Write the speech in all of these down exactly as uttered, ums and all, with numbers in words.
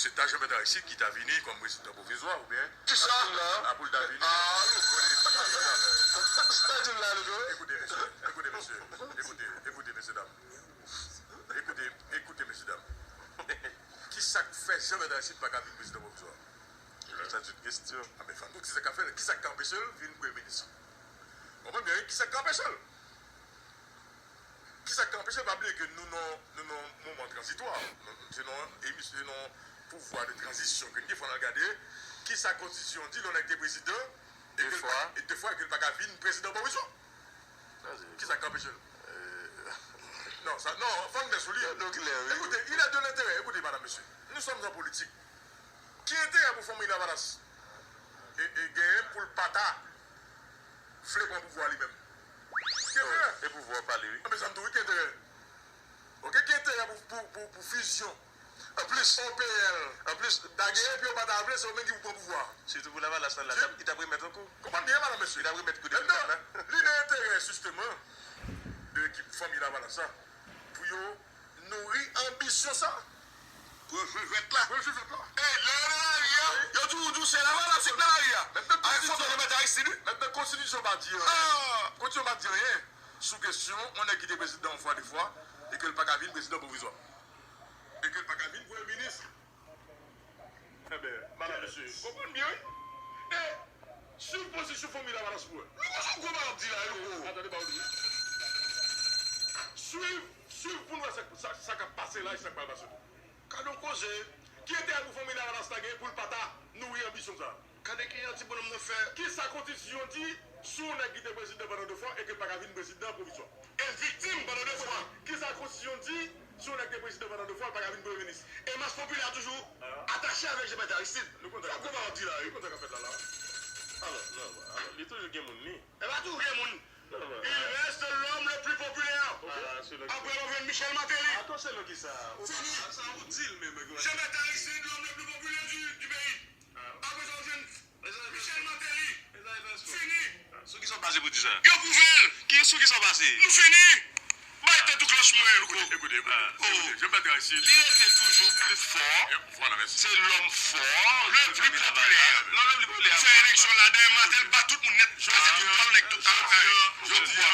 Se ta Jean Bertrand Aristide ki ta vini kòm prezidan pwovizwa oubyen Kisa? A pou l ta vini. Ah, nou konnen byen talè. Sa di m la, Louko? Ekoute, mesye, ekoute, mesye, ekoute, ekoute, mesye dam. Ekoute, ekoute, mesye dam. Kisa k fè Jean Bertrand Aristide pa ka vin prezidan pwovizwa? Sa se yon kestyon. A, men, fò nou di sa k ap fè l. Kisa k anpeche l vin premye minis? Konprann byen, wi, kisa k anpeche l? Kisa k anpeche l? Pa bliye ke nou nan, nou nan yon moman tranzitwa. Nou, se nan, e se nan pouvwa de tranzisyon ke n gen, fò n al gade kisa konstitisyon di lè yon nèg te prezidan e ke l pa, e de fwa ke l pa ka vin prezidan pwovizwa. Kisa k anpeche l? Non, sa, non, fò n klè sou li. Ekoute, il est de l'intérêt. Ekoute, madam, mesye, nous sommes en politique. Ki enterè pou Fanmi Lavalas e, e genyen pou l pa ta vle pran pouvwa li menm? Ki enterè? E pouvwa pa li, wi. Anben, sa m tou, wi, ki enterè? Oke, ki enterè pou, pou, pou, pou fizyon? Anplis, O P L, anplis, ta genyen, epi yo pa ta vle, se yo menm ki pou pran pouvwa. Sitou pou Lavalas la, li t ap remèt ankò. Konprann byen, madam, mesye. Li t ap remèt kou de pye la. Li nan enterè, jisteman, de ekip Fanmi Lavalas la, pou yo nouri anbisyon sa. Pou yo jwe jwèt la. Pou yo jwe jwèt la. E lè yo nan lari a, yo toujou di w se Lavalas ki nan lari a. Avèk foto de Mèt Aristide, wi. Mentnan, konstitisyon pa di anyen. Konstitisyon pa di anyen sou kesyon yon nèg ki te prezidan yon fwa, de fwa, e ke l pa ka vin prezidan pwovizwa. E ke l pa ka vin premye minis. Enben, madam, mesye, konprann byen, wi. E swiv pozisyon Fanmi Lavalas pou wè. Louko, se yon gwo bagay w ap di la, wi, Louko. Tande ba w di. Swiv, swiv pou n wè sa, sa, sa k ap pase la e sa k pral pase tou. Gade yon koze. Ki enterè pou Fanmi Lavalas ta gen pou l pa ta nouri anbisyon sa? Gade ki jan ti bonòm nan fè. Kisa konstitisyon di sou yon nèg ki te prezidan pandan de fwa e ke l pa ka vin prezidan pwovizwa? E viktim pandan de fwa. Kisa konstitisyon di sou yon nèg te prezidan pandan de fwa, l pa ka vin premye minis? E mas popilè a toujou atache avèk Jean Bertrand Aristide. Nou konn sa k ap fèt la. Sa w konprann di la, wi. Nou konn sa k ap fèt la, la. Alò, non, alò, li toujou gen moun li. E pa toujou gen moun. Il reste l'homme le plus populaire. Apre, nou jwenn Michel Martelly. Atò, selon kisa? Fini. Sa ou di l menm, Jean Bertrand Aristide, l'homme le plus populaire du, du pays. Apre sa, ou jwenn Michel Martelly. Fini. Sou kisa w baze pou di sa? Yo pwouve l. Ki, sou kisa w baze? Nou fini. Bay tèt ou klòch mwen, Louko. Ekoute, ekoute, ekoute. Jean Bertrand Aristide. Li rete toujou pi fò. Vwala, mèsi. Se lòm fò. Le pli popilè. Non, le pli popilè. Fè eleksyon la, dèyè Martel bat tout moun nèt. Kase tout kòl nèg tout. Jodi a, jodi a,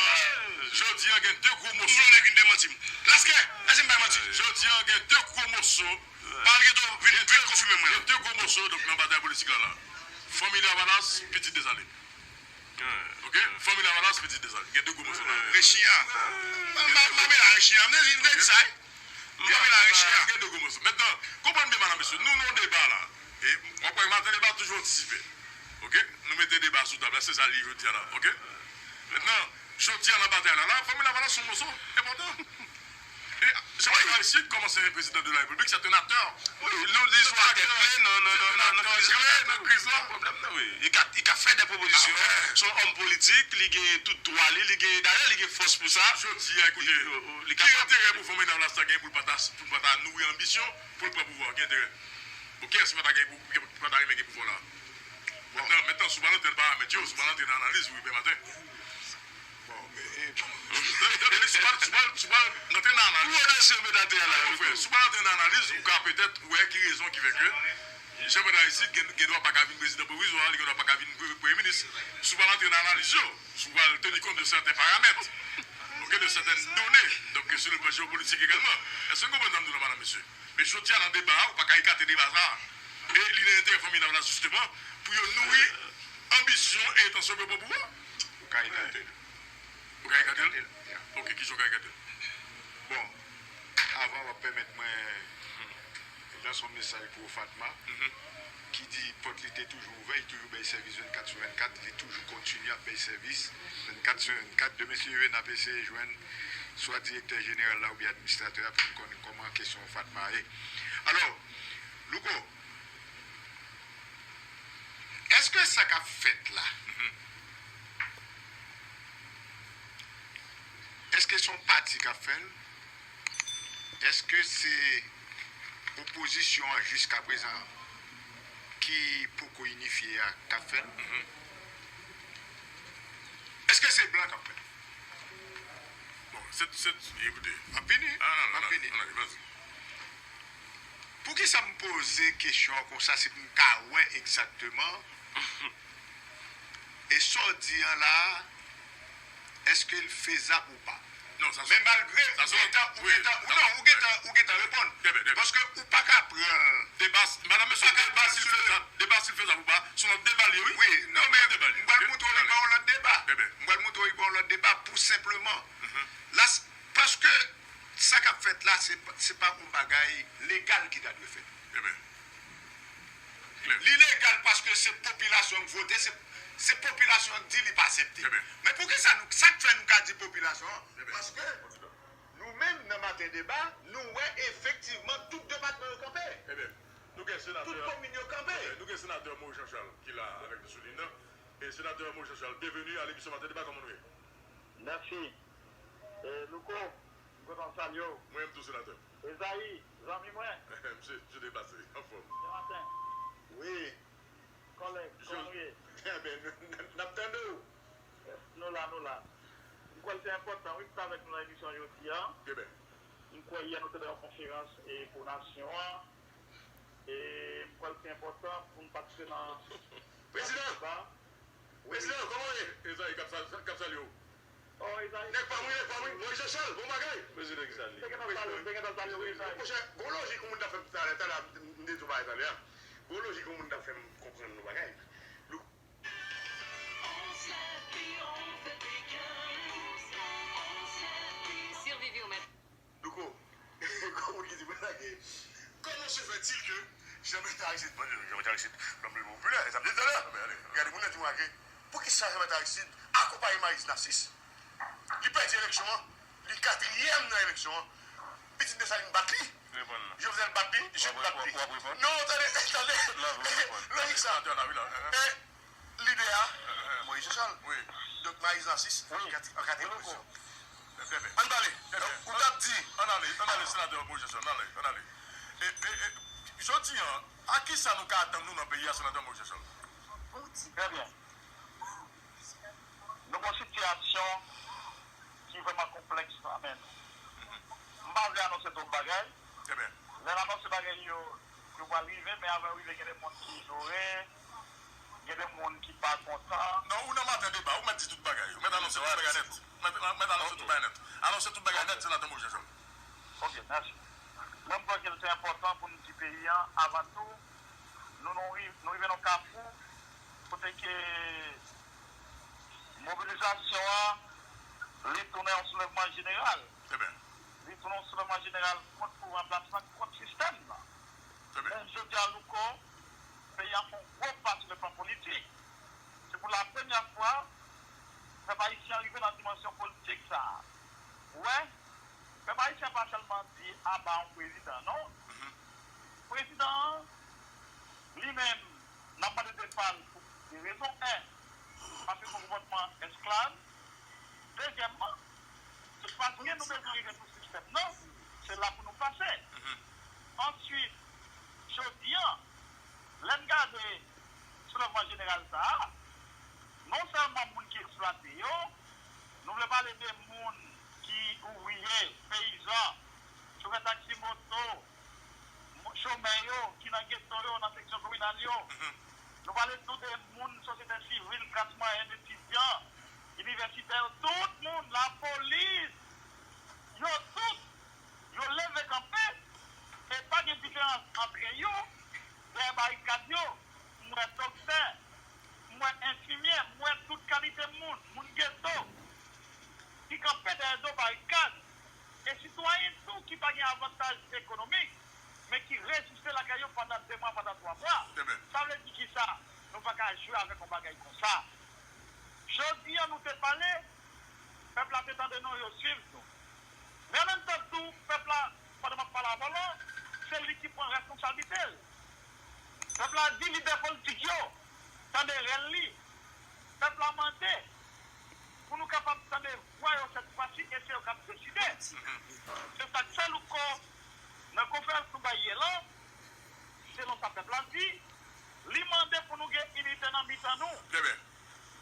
jodi a gen de gwo moso. Ou vle nèg vin demanti m. Laskè, èske m bay manti? Jodi a gen de gwo moso. Pale to vin, vin konfime mwen. Gen de gwo moso, donk, nan batay politik la, la. Fanmi Lavalas, pitit Desalin. Ok? Fanmi Lavalas, pitit Desalin. Gen de gwo moso la. Rechiya. M pa, m pa, m pa mele a Rechiya. M te di, m te di sa, wi. M pa mele a Rechiya. Gen de gwo moso. Mentnan, konprann byen, madam, mesye. Nou nan deba la. E w ap wè maten deba toujou antisipe. Ok? Nou mete deba sou tab la. Se sa li ye jodi a la. Ok? Mentnan, jodi a nan batay la, la, Fanmi Lavalas se yon moso enpòtan. E Jean Bertrand Aristide, kòm ansyen prezidan de la Repiblik, se yon aktè. Wi, li, li se yon aktè kle nan, nan, nan, nan, nan kriz la. Nan kriz la. Pwoblèm nan, wi. Li ka, li ka fè de pwopozisyon. Se yon òm politik, li gen tout dwa li, li gen, dayè, li gen fòs pou sa. Jodi a, ekoute, ki enterè pou Fanmi Lavalas ta gen pou l pa ta, pou l pa ta nouri anbisyon pou l pran pouvwa? Ki enterè? Bon, kiyès ki pa ta gen pou, ki pa ta renmen gen pouvwa la? Mentnan, mentnan, si w pral antre nan paramèt yo, si w pral antre nan analiz, wi, demen maten. Bon, men, e, tande, tande, si w pral, si w pral, si w pral antre nan analiz. Ou wè dosye yo met atè a la, wi, frè, si w pral antre nan analiz, ou ka petèt wè ki rezon ki fè ke Jean Bertrand Aristide gen, gen dwa pa ka vin prezidan pwovizwa, li gen dwa pa ka vin pre-, premye minis. Si w pral antre nan analiz yo, si w pral teni kont de sèten paramèt, ok, de sètèn done, donk, sou le plan jewopolitik egalman. Èske n konprann sa m di w la, madam, mesye? Men jodi a nan deba a, ou pa ka ekate deba sa a. E li nan enterè Fanmi Lavalas, jisteman, pou yo nouri anbisyon e entansyon pou yo pran pouvwa. Ou ka ekate l. Ou ka ekate l? Ou ka ekate l, ya. Ok, kijan ou ka ekate l? Bon, avan w ap pèmèt mwen lanse yon mesaj pou Fatma, ki di pòt li te toujou ouvè, li toujou bay sèvis vennkat sou vennkat, li toujou kontinye ap bay sèvis vennkat sou vennkat. Demen, si yo vin, n ap eseye jwenn swa direktè jeneral la oubyen administratè a pou n konnen kòman kesyon Fatma ye. Alò, Louko, èske sa k ap fèt la, èske se yon pati k ap fè l? Èske se opozisyon an jiskaprezan ki poko inifye a k ap fè l? Èske se blan k ap fè l? Bon, se, se, ekoute. M ap vini. M ap vini. Ann ale, ann ale, vas-y. Poukisa m poze kesyon an konsa, se pou m ka wè egzakteman e sa w di an la, èske l fezab ou pa? Non, sa se Men malgre ou gentan, ou gentan, ou non, ou gentan, ou gentan reponn. Paske ou pa ka pran l. Deba, madanm, mesye, deba si l fezab, deba si l fezab ou pa, se yon lòt deba li ye, wi. Wi, non, men m pral montre w li pa yon lòt deba. M pral montre w li pa yon lòt deba pou senpleman. La, paske sa k ap fèt la, se pa, se pa yon bagay legal ki ta dwe fèt. Li legal paske se popilasyon k vote, se, se popilasyon k di li pa aksepte. Men poukisa nou, sa k fè nou ka di popilasyon an? Paske nou menm nan Maten Deba, nou wè efektivman tout depatman yo kanpe. Nou gen senatè, tout komin yo kanpe. Nou gen senatè Moïse Jean Charles ki la avèk nou sou liy nan. E senatè Moïse Jean Charles, byenveni a lemisyon Maten Deba, kòman nou ye? Mèsi. E, Louko, m kontan salye w. Mwen menm tou, senatè. Ezayi, zanmi mwen. Misye, misye deplase, anfòm. Dematen. Wi. Kòlèg, kòman nou ye? Ebyen, n ap tande w. Nou la, nou la. M kwè l te enpòtan, wi, pou w t avèk nou nan emisyon jodi a. M kwè yè nou te nan yon konferans e pou nasyon an. E m kwè l te enpòtan pou n patisipe nan. Prezidan! Prezidan, kòman w ye? Ezayi k ap sal-, k ap salye w. Oh, Ezayi. Nèg pa m wi, nèg pa m wi, Moïse Jean Charles, bon bagay. Prezidan ki salye. Te gentan salye w, te gentan salye w, Ezayi. Monchè, gon lojik yon moun t ap fè m talè, talè, m te di w bagay talè a. Gon lojik yon moun t ap fè m konprann yon bagay. Survivre au matin. Louko, gon moun ki di mwen sa ke, comment se fait-il que Jean Bertrand Aristide, bon, Jean Bertrand Aristide, lòm le popilè, sa m te di talè, gade moun nan di mwen ke, poukisa Jean Bertrand Aristide akonpaye Maryse Narcisse? Li pèdi eleksyon an, li katriyèm nan eleksyon an. Pitit Desalin bat li. Jovenel bat li, Jude bat li. Non, tande, tande. Lojik sa. Lidè a, Moïse Jean Charles. Donk Maryse Narcisse an katriyèm pozisyon. Ann pale. Ou t ap di. Ann ale, ann ale, senatè Moïse Jean Charles, ann ale, ann ale. E, e, e, jodi a, a kisa nou ka atann nou nan peyi a, senatè Moïse Jean Charles? Trè byen. Nou gon sitiyasyon ki vrèman konplèks nan men nou. M pa vle anonse twòp bagay. Lè n anonse bagay yo, yo pral rive, men avan yo rive, gen de moun ki inyore, gen de moun ki pa kontan. Non, ou nan Maten Deba, ou mèt di tout bagay. Ou mèt anonse tout bagay nèt. Ou mèt, mèt anonse tout bagay nèt. Anonse tout bagay nèt, senatè Moïse Jean Charles. Ok, mèsi. Mwen, m kwè ke l te enpòtan pou n di peyi a, avan tou, nou, nou, ri- nou rive nan kafou kote ke mobilizasyon an, li tounen yon soulèvman jeneral. Li tounen yon soulèvman jeneral kont pouvwa an plas la, kont sistèm nan. Men jodi a, Louko, peyi a fè yon gwo pa sou le plan politik. Se pou la premyè fwa pèp ayisyen an rive nan dimansyon politik sa a. Ou wè, pèp ayisyen pa sèlman di aba yon prezidan, non. Prezidan an, li menm, n ap mande depa l pou de rezon. En, paske se yon konpòtman esklav. Dezyèmman, se pa byen nou bezwen rive sou sistèm nan, se la pou nou pase. Answit, jodi a, lè n gade soulèvman jeneral sa a, non sèlman moun ki eksplwate yo, nou vle pale de moun ki ouvriye, peyizan, chofè taksi moto, chomè yo ki nan geto yo, nan seksyon kominal yo. Nou pale tou de moun sosyete sivil, klas mwayèn, etidyan, inivèsitè yo, tout moun, lapolis, yo tout, yo leve kanpe, e pa gen diferans antre yo, dèyè barikad yo, m wè doktè, m wè enfimyè, m wè tout kalite moun, moun geto, ki kanpe dèyè do barikad, e sitwayen tou ki pa gen avantaj ekonomik, men ki reziste lakay yo pandan de mwa, pandan twa mwa. Sa vle di kisa? Nou pa ka jwe avèk yon bagay konsa. Jodi a nou te pale, pèp la te tande nou, yo swiv nou. Men an menm tan tou, pèp la, pandan m ap pale avè w la, se li ki pran responsablite l. Pèp la di lidè politik yo, tande rèl li. Pèp la mande pou nou kapab tande vwa yo sèt fwa si, e se yo k ap deside. Se sa k fè, Louko, nan konferans nou bay yè la, selon sa pèp la di, li mande pou nou gen inite nan mitan nou.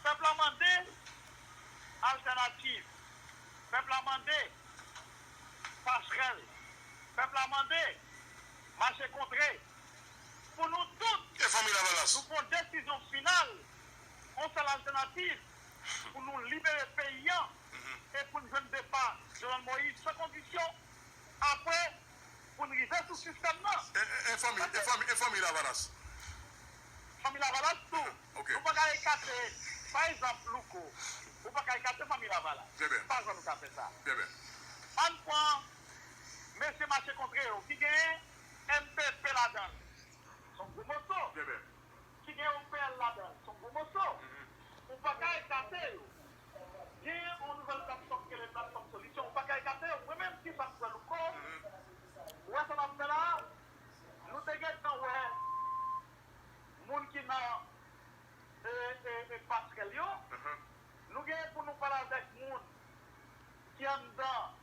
Pèp la mande altènativ. Pèp la mande pasrèl. Pèp la mande mache kontre pou nou tout. E fanmi Lavalas? Nou pran yon desizyon final, yon sèl altènativ pou nou libere peyi a e pou n jwenn depa Jovenel Moïse san kondisyon. Apre, pou n rive sou sistèm nan. E, e, e fanmi, e fanmi, e fanmi Lavalas? Fanmi Lavalas tou. Ok. Nou pa ka ekate, pa egzanp, Louko, ou pa ka ekate fanmi Lavalas. Trè byen. Pa jan nou ka fè sa. Trè byen. Ann pran mesye mache kontre yo ki genyen M P P ladan l. Se yon gwo moso. Trè byen. Ki gen O P L ladan l, se yon gwo moso. Ou pa ka ekate yo. Gen yon nouvèl platfòm ki rele platfòm solisyon, ou pa ka ekate yo. Mwen menm ki sa m kwè Louko, ou wè sa n ap fè la, nou te gentan wè moun ki nan e, e, e, pasrèl yo. Nou gen pou nou pale avèk moun ki anndan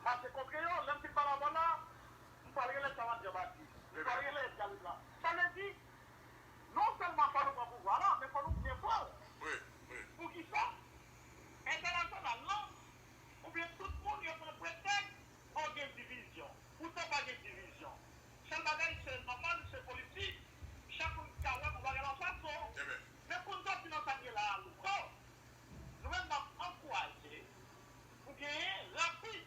mache kontre yo. Lè m fin pale avè w la, m pral rele Chavannes Jean Baptiste, m pral rele Edgar Leblanc. Sa vle di, non sèlman fò nou pran pouvwa la, men fò nou byen pran l. Wi, wi. Poukisa? Entènasyonal lan, oubyen tout moun yo pran pretèks, o, gen divizyon. Poutan pa gen divizyon. Sèl bagay, se nòmal, se politik. Chak moun ka wè yon bagay nan fason. Men pou n sòti nan sa n ye la a, Louko, nou menm n ap ankouraje pou genyen rapid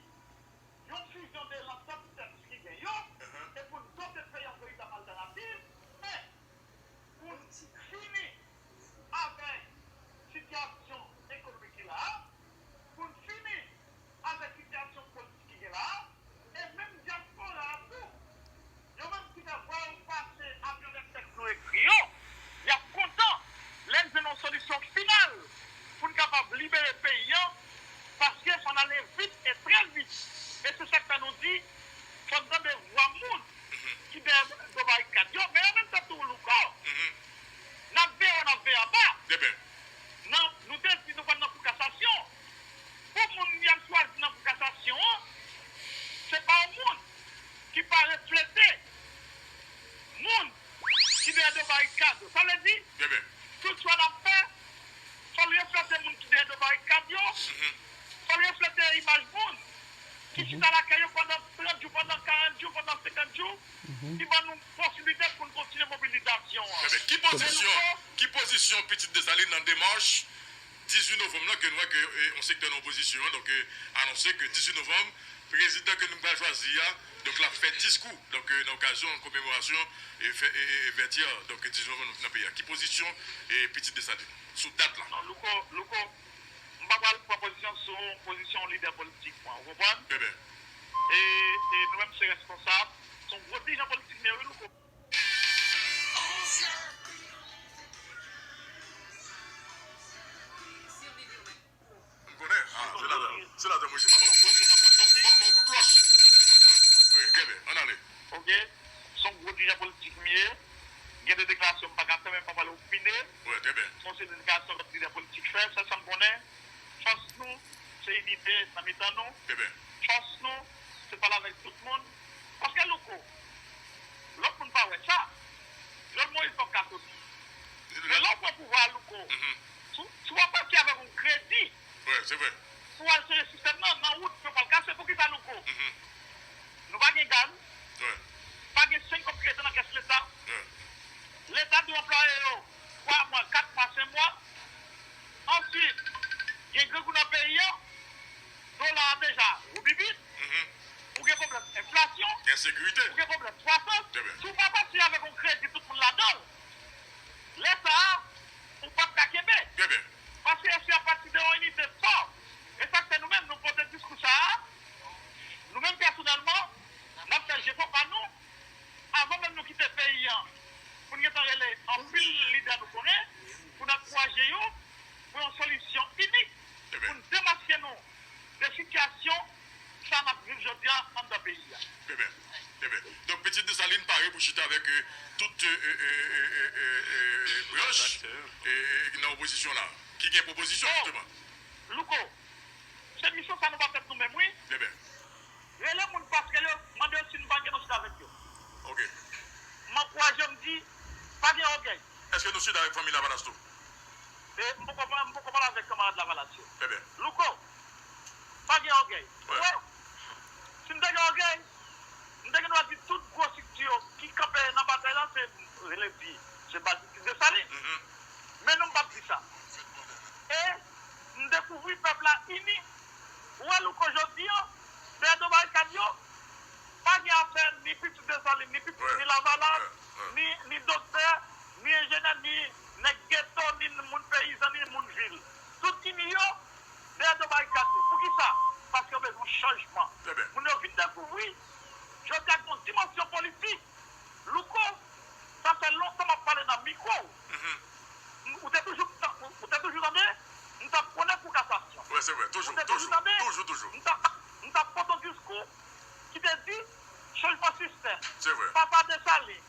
yon fizyon de lansanm tèks ki gen yo, e pou n dote peyi an veritab altènativ, men pou n fini avèk sitiyasyon ekonomik ki la a, pou n fini avèk sitiyasyon politik ki gen la a, e menm dyaspora a tou, yo menm ki fè vwa yo pase avyon lètèk nou ekri yo, y ap kontan lè n jwenn yon solisyon final pou n kapab libere peyi an, paske fò n ale vit e trè vit. E se sa k fè nou di, fò n tande vwa moun ki dèyè do barikad yo, men an menm tan tou, Louko, n ap veye wo, n ap veye anba. Nan, nou te di nou pral nan kou kasasyon. Pou moun y ap chwazi nan kou kasasyon an, se pa yon moun ki pa reflete moun ki dèyè do barikad yo. Sa vle di, tout chwa n ap fè, fò l reflete moun ki dèyè do barikad yo, fò l reflete imaj moun ki chita lakay yo pandan trant jou, pandan karant jou, pandan senkant jou, ki ban nou posiblite pou n kontinye mobilizasyon an. Trè byen. Ki pozisyon, ki pozisyon Pitit Desalin nan demach dizuit novanm nan, ke n wè ke, e, yon sektè nan opozisyon an, donk, e, anonse ke dizuit novanm, prezidan ke nou pral chwazi a, donk, l ap fè diskou, donk, e, nan okazyon komemorasyon, e, fè, e, e, e, vètyè, donk, dizuit novanm nan peyi a. Ki pozisyon, e, Pitit Desalin sou dat la? Non, Louko, Louko, m pa pral pran pozisyon sou pozisyon lidè politik mwen, ou konprann? Trè byen. E, e nou menm se reskonsab, se yon gwo dirijan politik m ye wi, Louko. M konnen. Ah, se la, se la, tanpri. Ban m, ban m, ban m, ban m, ban m yon kout klòch. Wi, trè byen, ann ale. Ok. Se yon gwo dirijan politik m ye. Gen de deklarasyon m pa ka fè, men m pa pral opine. Wi, trè byen. Se yon seri de deklarasyon lòt lidè politik fè, sèl sa m konnen. Fòs nou, se inite nan mitan nou. Trè byen. Fòs nou, se pale avèk tout moun. Paske, Louko, lòt moun pa wè sa. Jovenel Moïse p ap ka soti. Men lè w pran pouvwa a, Louko, si w, si w ap pati avèk yon kredi pou w al chanje sistèm nan, nan wout yo pral kase. Poukisa, Louko? Nou pa gen gaz, pa gen senk kòb ki rete nan kès Leta. Leta dwe anplwaye yo twa mwa, kat mwa, senk mwa. Answit, gen grangou nan peyi a, dola a deja woubibit, ou gen pwoblèm enflasyon, ensekirite, ou gen pwoblèm kwasans. Trè byen. Si w pa pati avèk yon kredi tout moun ladan l, lè sa a, ou p ap ka kenbe. Trè byen. Paske se apati de yon inite fò. E sa k fè nou menm, nou pote diskou sa a. Nou menm pèsonèlman, n ap fè jefò pa nou. Avan menm nou kite peyi a, pou n gentan rele anpil lidè nou konnen, pou n ankouraje yo pou yon solisyon inik, pou n demaske nou de sitiyasyon sa n ap viv jodi a anndan peyi a. Trè byen. Trè byen. Donk, Pitit Desalin pare pou chita avèk, euh, tout, euh, euh, branch, euh, euh, nan opozisyon la, ki gen pwopozisyon, jisteman. Louko, se misyon sa nou pa fèt nou menm, wi. Trè byen. Rele moun pasrèl yo, mande yo si nou pa gen nou chita avèk yo. Ok. M ankouraje yo, m di, pa gen ògèy. Èske nou chita avèk fanmi Lavalas tou? E m poko, m poko pale avèk kanmarad Lavalas yo. Trè byen. Louko, pa gen ògèy. Wi. Ou wè, si m te gen ògèy, m te gen dwa di tout gwo estrikti yo, Epi, se baz Pitit Desalin. Men non, m p ap di sa. E m dekouvri pèp la ini. Ou wè, Louko, jodi an, dèyè do barikad yo, pa gen afè ni Pitit Desalin, ni Pitit, ni Lavalas, ni, ni doktè, ni enjenyè, ni nèg geto, ni moun peyizan, ni moun vil. Tout ini yo dèyè do barikad yo. Poukisa? Paske yo bezwen chanjman. Moun yo vin dekouvri, jodi a, gen yon dimansyon politik. Louko, sa fè lontan m ap pale nan mikwo w. Ou te toujou, ou te toujou tande, m t ap konnen kou kasasyon. Wi, se vre, toujou, toujou, toujou, toujou. M t ap, m t ap pote yon diskou ki te di, chanjman sistèm, Papa Desalin,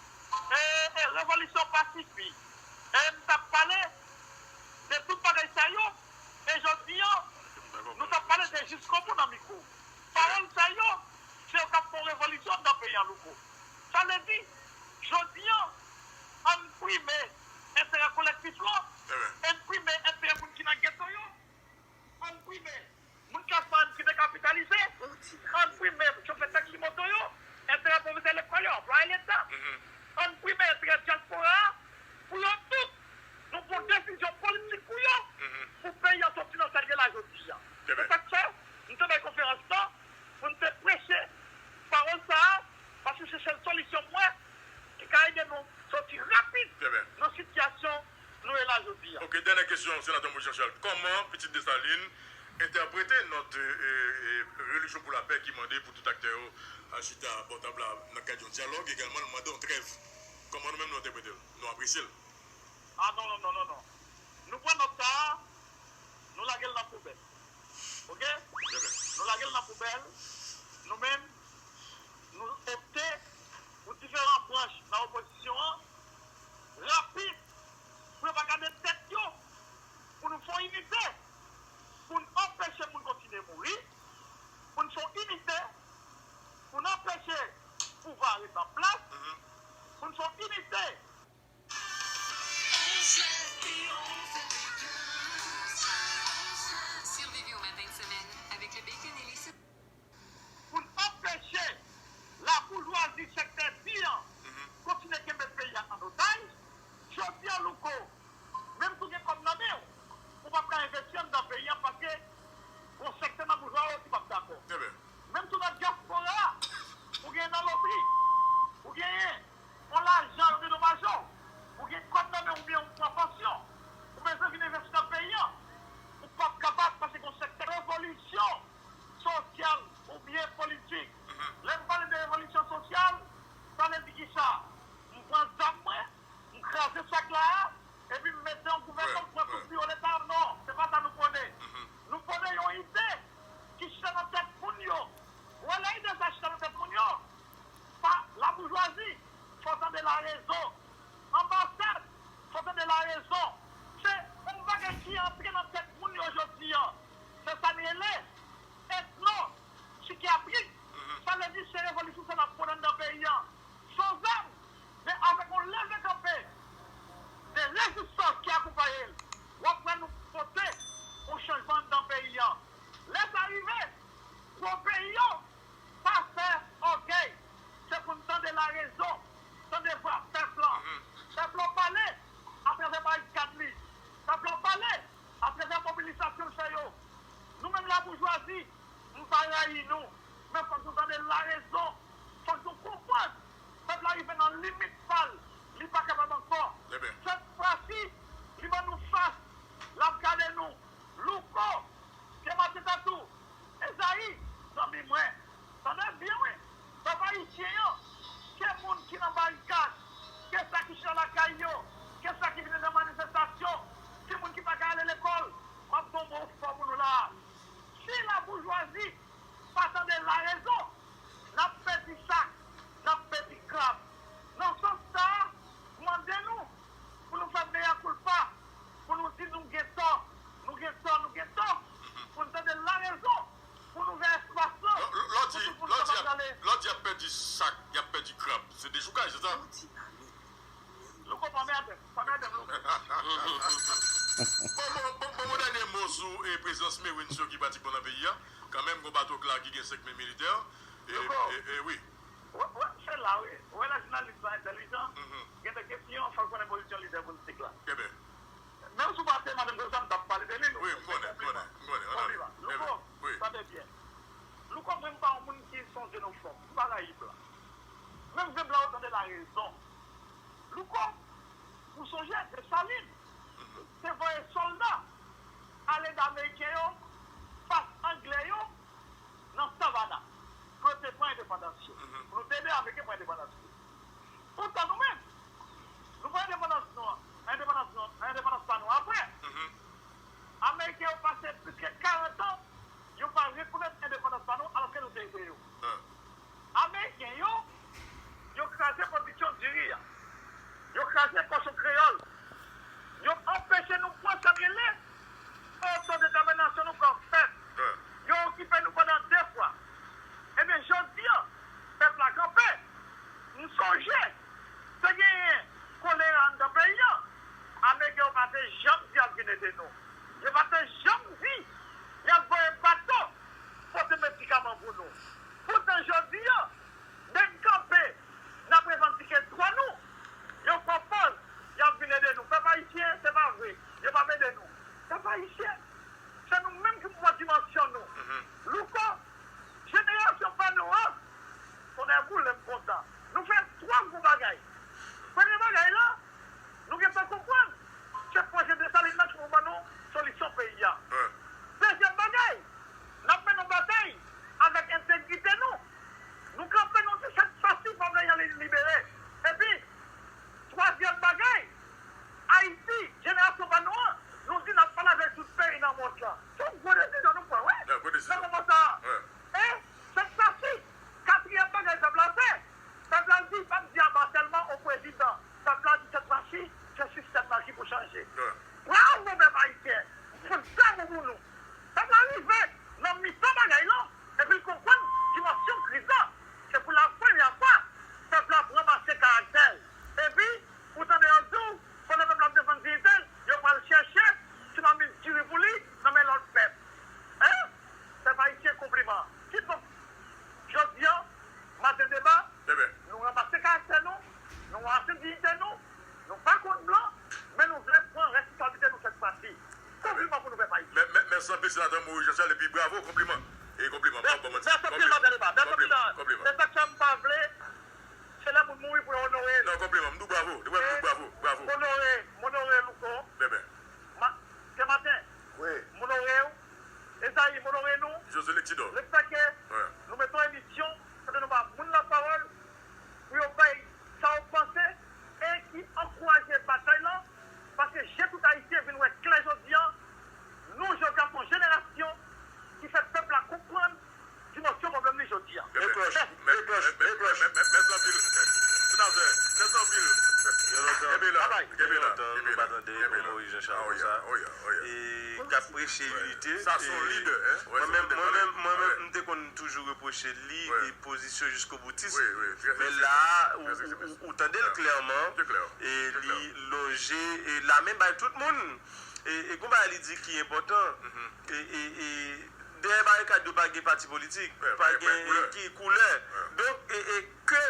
e, e, revolisyon pasifik. E m t ap pale de tout bagay sa yo. E jodi an, nou t ap pale de jiskobou nan mikwo. Pawòl sa yo, se yo k ap fè yon revolisyon anndan peyi an, Louko. Sa vle di, jodi an, ann prime enterè kolektif lan, ann prime enterè moun ki nan geto yo, ann prime moun k ap vann, ki dekapitalize, ann prime chofè taksi moto yo, enterè pwofesè lekòl yo, anplwaye leta, ann prime enterè dyaspora a, pou yo tout, nou pran desizyon politik pou yo, pou peyi an soti nan sa l ye la jodi a. Se sa k fè, m te bay konferans lan, pou n te preche pawòl sa a, paske se sèl solisyon m wè ki ka ede nou soti rapid nan sitiyasyon nou ye la jodi a. Ok, dènyè kesyon, Senatè Moïse Jean Charles. Kòman Pitit Desalin entèprete nòt, e, e, Religion pour la Paix ki mande pou tout aktè yo, a, chita bò tab la nan kad yon dyalòg, egalman l mande yon trèv? Kòman nou menm nou entèprete l? Nou apresye l? A non, non, non, non, non. Nou pran nòt sa a, nou lage l nan poubèl. Ok? Nou lage l nan poubèl. Nou menm, nou opte pou diferan branch nan opozisyon an, rapid, pou yo pa gade tèt yo, pou nou fè yon inite, pou n anpeche moun kontinye mouri, pou n fè yon inite, pou n anpeche pouvwa ret an plas, pou n fè yon inite. Survivez au matin de semaine avec le bacon et les Pou n anpeche laboujwazi sektè di an kontinye kenbe peyi a an otaj, jodi a, Louko, menm si w gen kòb nan men w, ou p ap ka envesti anndan peyi a paske gon sektè nan boujwa yo ki p ap dakò. Menm si w nan dyaspora a, ou genyen nan lotri, ou genyen yon lajan yo dedomaje w, ou gen kòb nan men w oubyen ou pran pansyon, ou bezwen vin envesti nan peyi a, ou p ap kapab paske gon sektè revolisyon sosyal oubyen politik. Lè m pale de revolisyon sosyal, sa vle di kisa? M pran zam mwen, m kraze sak la a, epi m mete yon gouvènman, m pran tout biwo leta a. Non, se pa sa nou pwone. Nou pwone yon ide ki chita nan tèt moun yo. Ou wè lè ide sa chita nan tèt moun yo, pa laboujwazi, fò tande larezon. Anbasad, fò tande larezon. Se yon bagay ki antre nan tèt moun yo jodi a. Se sa n rele etno sikyatrik. Sa vle di se revolisyon sa n ap pran anndan peyi a. San zam, men avèk yon leve kanpe de rezistans ki akonpaye l, w ap wè nou pote yon chanjman anndan peyi a. Lè sa rive, gwo peyi yo pa fè ògèy. Se pou n tande larezon, tande vwa pèp lan. Pèp lan pale atravè barikad li. Pèp lan pale atravè mobilizasyon l fè yo. Nou menm laboujwazi, m pa rayi nou, men fòk nou tande larezon. Fòk nou konprann pèp la rive nan limit pa l, li pa kapab ankò. Sèt fwa si, li ban nou fas, l ap gade nou. Louko, Pye Maten Tatou, Ezayi, zanmi mwen, tande byen wi, pèp ayisyen an, ke moun ki nan barikad, ke sa ki chita lakay yo, ke sa ki vin nan manifestasyon, timoun ki pa ka ale lekòl, m ap ba w mo fò pou nou la a. Si laboujwazi pa tande larezon, n ap pèdi sak, n ap pèdi krab. Nan sans sa a, m mande nou pou nou fè mea culpa, pou nou di nou gen tò, nou gen tò, nou gen tò, pou n tande larezon, pou n ouvè espas lan pou tout moun kapab prale. Lè w di y ap pèdi sak, y ap pèdi krab, se dechoukaj, se sa? Louko, pa mède m, pa mède m, Louko. Bon, bon, bon, bon, bon, dènye mo sou, e, prezans Marines yo ki pratikman nan peyi a. Kanmenm, gon bato k la ki gen senk mil militè. E, Louko, e, e, wi. Wè, wè, se la, wi. Wè, lè jounalis la entèlijan, gen de kesyon, Menm vle blan yo tande larezon. Louko, ou sonje Desalin te voye sòlda ale de Ameriken yo fas Anglè yo nan Savannah pou yo te pran endepandans yo, pou nou te ede Ameriken pran endepandans yo. Poutan nou menm, nou pran endepandans nou an, endepandans nou an, endepandans pa nou apre. Ameriken yo pase plis ke karant an, yo pa rekonèt endepandans pa nou, alòske nou te ede yo. Ameriken yo, yo kraze pwodiksyon diri a. Yo kraze kochon kreyòl. Yo anpeche nou pran sa k rele otodetèminasyon nou kòm pèp. Yo okipe nou pandan de fwa. Ebyen, jodi a, pèp la kanpe. M sonje, te genyen kolera anndan peyi a. Ameriken yo pa te janm di y ap vin ede nou. Yo pa te janm di y ap voye bato pote medikaman pou nou. Poutan, jodi a, nèg kanpe, n ap revandike dwa nou. Yo pran pòz, y ap vin ede nou. Pèp ayisyen, se pa vre, yo p ap ede nou. Pèp ayisyen, se nou menm ki pou pran dimansyon nou. Louko, jenerasyon pa nou an, tonnè boule m kontan. Nou fè twa gwo bagay. Premye bagay la, nou gentan konprann se pwojè Desalin nan ki pou ban nou solisyon peyi a. Dezyèm bagay, n ap mennen yon batay avèk entegrite nou. Nou kanpe, nou di sèt fasi pa vle jan li libere. Epi, twazyèm bagay, Ayiti, jenerasyon pa nou an, nou di n ap pale avèk tout peyi nan mond lan. Se yon gwo desizyon nou pran, wi. Nan moman sa a. E, sèt fasi, katriyèm bagay pèp la fè, pèp la di, pa di aba sèlman o prezidan. Pèp la di sèt fasi, se sistèm nan ki pou chanje. Bravo, pèp ayisyen! Fout bravo pou nou! Pèp la rive nan mitan bagay lan, epi l konprann dimansyon kriz la. Se pou la premyè fwa, pèp la ap ranmase karaktè l. Epi, ou tande yo di w, pandan pèp la ap defann diyite l, yo pral chèche ti mamit diri pou li nan men lòt pèp. Hein? Pèp ayisyen, konpliman. Kidonk, jodi a, maten deba, nou ranmase karaktè nou, nou ranmase diyite nou, nou pa kont blan, men nou vle pran responsablite nou sèt fwa si. Konpliman pou nou pèp ayisyen. Mè- mè- Mèsi anpil, Senatè Moïse Jean Charles, epi bravo, konpliman. E konpliman, pa bon manti. Mèsi anpil, maten deba. Mèsi anpil, Jean. Konpliman. Se sa k fè m pa vle se lè moun mouri pou yo onore l. Non, konpliman. M di w bravo. Depi m di w bravo. Bravo. M onore, m onore Louko. Bèbè. Ma, se maten. Wi. M onore w. Ezayi, m onore nou. José Lectidor. Lefètke nou mete yon emisyon kote nou ba moun lapawòl pou yo bay sa yo panse e ki ankouraje batay lan, paske je tout Ayisyen vin wè klè jodi a. Nou, jodi a, se yon jenerasyon ki fè pèp la konprann dimansyon pwoblèm li jodi a. Deklòch, deklòch, deklòch. Mèsi anpil. Senatè, mèsi anpil. Gen lontan, gen lontan nou pa tande Moïse Jean Charles konsa. E k ap preche inite. Sa se yon lidè, hein? Mwen menm, mwen menm, mwen menm, m te konn toujou repwoche li e pozisyon jiskoboutis. Men la, ou, ou, ou tande l klèman. E li lonje e lamen bay tout moun. E, e gon bagay li di ki enpòtan. E, e, e, dèyè barikad yo pa gen pati politik, pa gen ki koulè. Donk, e, e, ke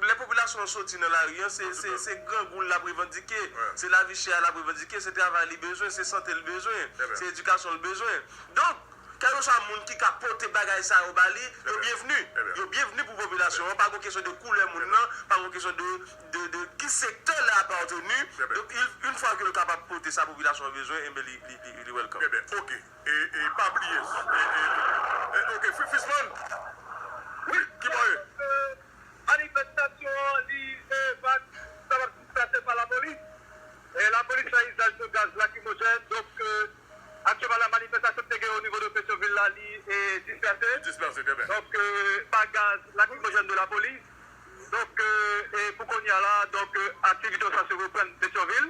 lè popilasyon an soti nan lari an, se, se, se grangou l ap revandike, se lavi chè a l ap revandike, se travay li bezwen, se sante l bezwen, se edikasyon l bezwen. Donk, kèlkeswa moun ki ka pote bagay sa yo ba li, yo byenvni. Yo byenvni pou popilasyon an. Pa gon kesyon de koulè moun nan, pa gon kesyon de, de, de ki sektè l apateni. Donk, il, une fois que l kapab pote sa popilasyon an bezwen, enben, li, li, li, li welcome. Enben, oke. E, e pa bliye, e, e, e, oke, Fi- Fisman. Wi, ki bò ye? Manifestasyon an, li, e, va, sa va trase pa lapolis. E lapolis fè izaj de gaz lakrimojèn. Donk, e, aktyèlman la, manifestasyon ki te gen o nivo de Petyonvil la, li, e, disperse. Disperse, trè byen. Donk, e, pa gaz lakrimojèn de lapolis. Donk, e, e pou kounye a la, donk, e, aktivite yo sa se reprann Petyonvil,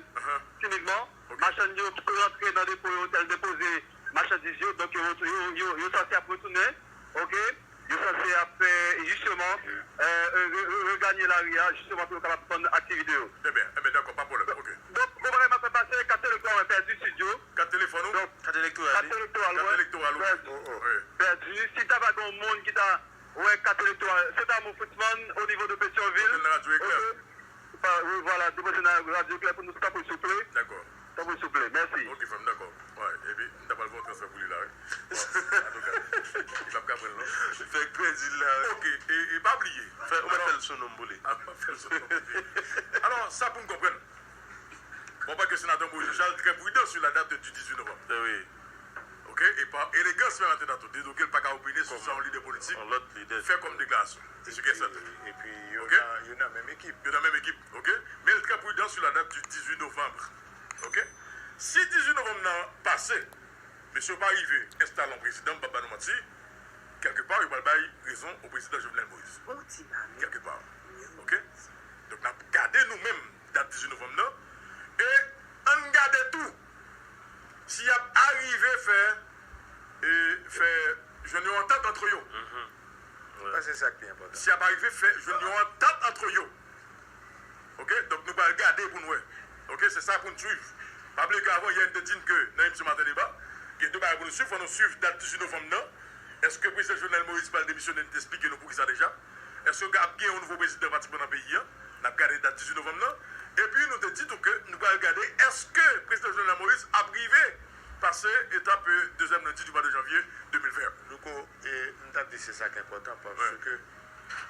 timidman. Machann yo ki rantre nan depo yo, tèl depoze machandiz yo, donk yo, yo, yo, yo sanse ap retounen, oke? Yo sanse ap fè, jisteman, e, e, re- re- reganye lari a, jisteman, pou yo kapab reprann aktivite yo. Trè byen. Enben, dakò, pa pwoblèm. Oke. Donk, gon bagay m ap fè pase, kat elektoral mwen pèdi, studio. Kat telefòn ou? Donk, kat elektoral li? Kat elektoral ou? Pèdi. Oh, oh, wi. Pèdi. Si ta va gen yon moun ki ta wè kat elektoral, se Damou Fritman, o nivo de Petyonvil. Depoze nan radyo Eklè. Oke. Pa- wi, vwala, depoze nan radyo Eklè pou nou, tanpri, souple. Dakò. Tanpri, souple. Mèsi. Ok, frè m, dakò. Wi, epi, m ta pral fè yon transfè pou li la, wi. Bon, antouka, li p ap ka pran l, non. Fèk pèdi l la, wi. Ok, e, e pa bliye. Fè, ou mèt fè l sou non m pou li. A, m ap fè l sou non m pou li. Alò, sa pou n konprann. Bon, paske senatè Moïse Jean Charles trè pridan sou la dat di dizuit novanm. Wi. Ok, e pa elegans, senatè Danto dedoke l pa ka opine sou sa yon lidè politik Yon lòt lidè. fè kòm deklarasyon. Se sou kè sèten. Epi yo Ok. nan yo nan menm ekip. Yo nan menm ekip, ok? Men l trè pridan sou la dat di dizuit novanm. Ok? Si dizuit novanm nan pase, mesye yo pa rive enstale yon prezidan, m p ap ba nou manti, kèlkepa, yo pral bay rezon o prezidan Jovenel Moïse. Bon ti mami. Kèlkepa. Ok? Donk, n ap gade nou menm dat dizuit novanm nan. E ann gade tou si y ap arive fè, e, fè jwenn yon antant antre yo. Mwen panse se sa k pi enpòtan. Si y ap arive fè jwenn yon antant antre yo. Ok? Donk, nou pral gade pou n wè. Ok? Se sa pou n swiv. Pa bliye ke avan yè, n te di n ke nan emisyon Maten Deba, gen de bagay pou nou swiv. Fò nou swiv dat dizuit novanm nan. Èske prezidan Jovenel Moïse pral demisyone? N te esplike nou poukisa deja. Èske ap gen yon nouvo prezidan pati pran nan peyi a? N ap gade dat dizuit novanm nan. Epi, nou te di tou ke nou pral gade èske prezidan Jovenel Moïse ap rive pase etap, e, dezyèm lendi di mwa de janvye de mil ven. Louko, e, m t ap di se sa k enpòtan paske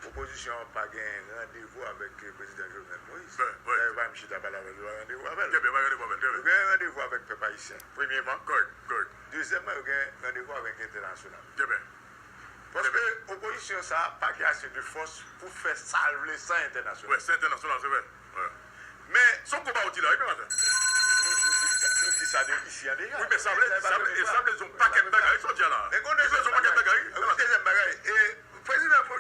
opozisyon an pa gen randevou avèk, e, prezidan Jovenel Moïse. Wi, wi. Dayè, yo pa menm chita pale avè l, yo pa randevou avè l. Trè byen, pa randevou avè l, trè Yo byen. gen randevou avèk pèp ayisyen, premyèman. Correct, correct. Dezyèmman, yo gen randevou avèk entènasyonal. Trè byen. Paske opozisyon sa a pa gen ase de fòs pou fè sa l vle san entènasyonal. Wi, se entènasyonal, se vre. Wi. Men, Se yon konba ou di la, wi, men maten. nou di sa de isi an deja. Wi, men sa vle, sa vle, e sa vle di yon pakèt bagay, sa w di a la. Men konn Li vle di yon pakèt bagay, wi, men maten. Dezyèm bagay, e, prezidan Mo-,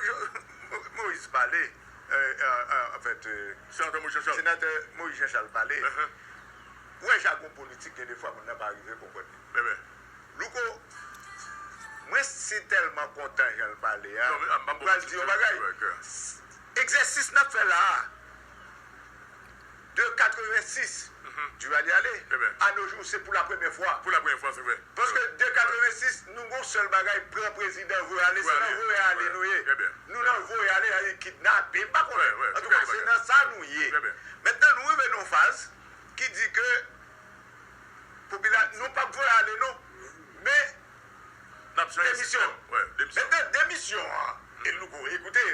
Mo-, Moïse pale, e, e, e, anfèt, e, Senatè Moïse Jean Charles. Senatè Moïse Jean Charles pale, Uh-huh. ou wè jagon politik, gen de fwa moun nan pa rive konprann li. Bebe. Louko, mwen si tèlman kontan jan l pale a, Non, men, a, m pa m pral di yon bagay. Wi, wi. Egzèsis n ap fè la a, de katrevensis, Duvalier ale, Trè byen. a nos jours, se pou la premyè fwa. Pou la premyè fwa, se vre. Paske de katrevensis, nou gon sèl bagay, pran prezidan, voye ale, se nan voye ale nou ye. Trè byen. Nou nan voye ale, a, kidnape, m pa konnen. Wi, wi, Antouka, trè se byen. Nan sa nou ye. Trè byen. Mentnan, nou rive nan yon faz ki di ke popila-, nou p ap voye ale, non. Men, N ap chanje Demisyon. sistèm. Wi, demisyon. Mentnan, demisyon an, e Louko, ekoute,